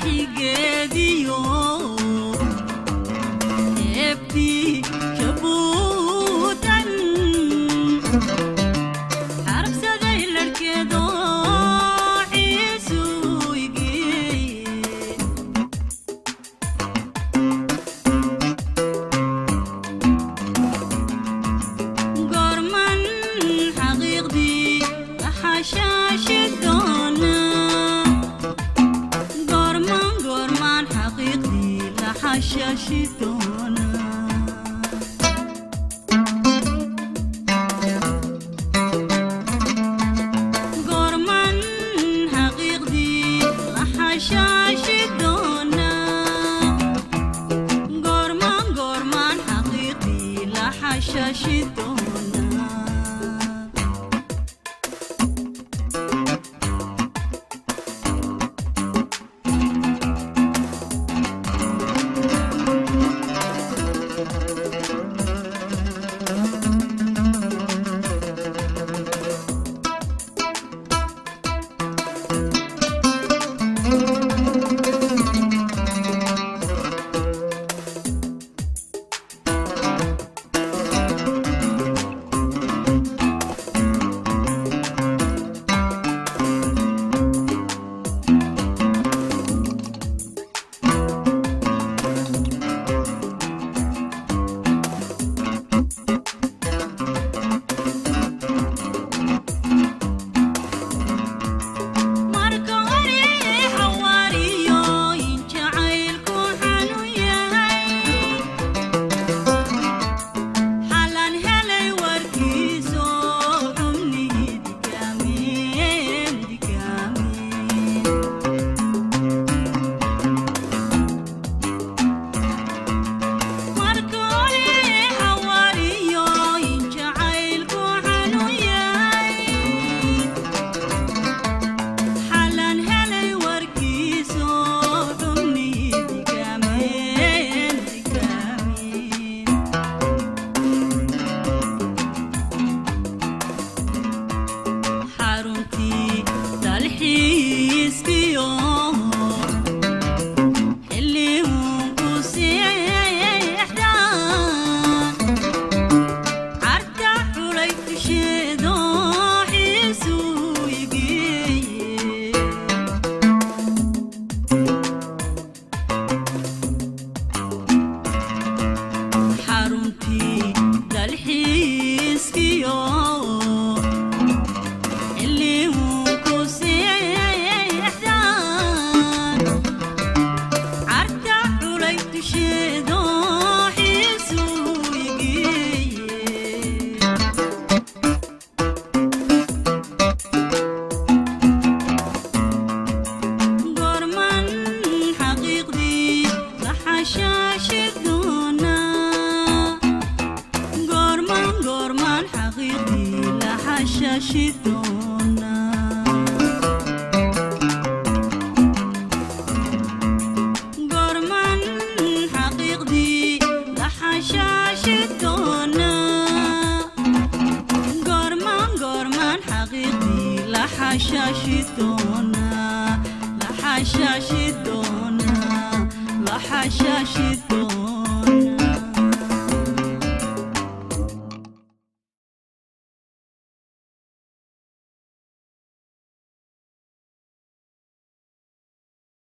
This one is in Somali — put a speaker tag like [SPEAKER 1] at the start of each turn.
[SPEAKER 1] Naaxigeediyo xeebtii Jabuutan xarabsaday larkeedo ciisuu igeeye. Goorman xaqiiqdii la xashaashi doonaa? Goorman, goormaan xaqiiqdii la xashaashi doonaa? Goorman xaqiiqdii la xashaashi doonaa? Goorman, goormaan xaqiiqdii la xashaashi doonaa? Marka hore xawaariyo in jacaylku xanuun yahay, xalan helay warkiiso xubnihii digaameen, digaameen. Marka hore xawaariyo in jacaylku xanuun yahay, xalan helay warkiiso xubnihii digaameen, digaameen. Xaruntii dalxiiskiyo xilligun ku seexdaan carta xulay dusheedo xiisuu igeeye. Xaruntii dalxiiskiyo xilligun ku seexdaan carta xulay dusheedo xiisuu igeeye. Goorman xaqiiqdii la xashaashi doonaa? Goorman, goormaan xaqiiqdii la xashaashi doonaa? Goorman xaqiiqdii la xashaashi doonaa? Goorman, goormaan xaqiiqdii la xashaashi doonaa? La xashaashi doonaa, la xashaashi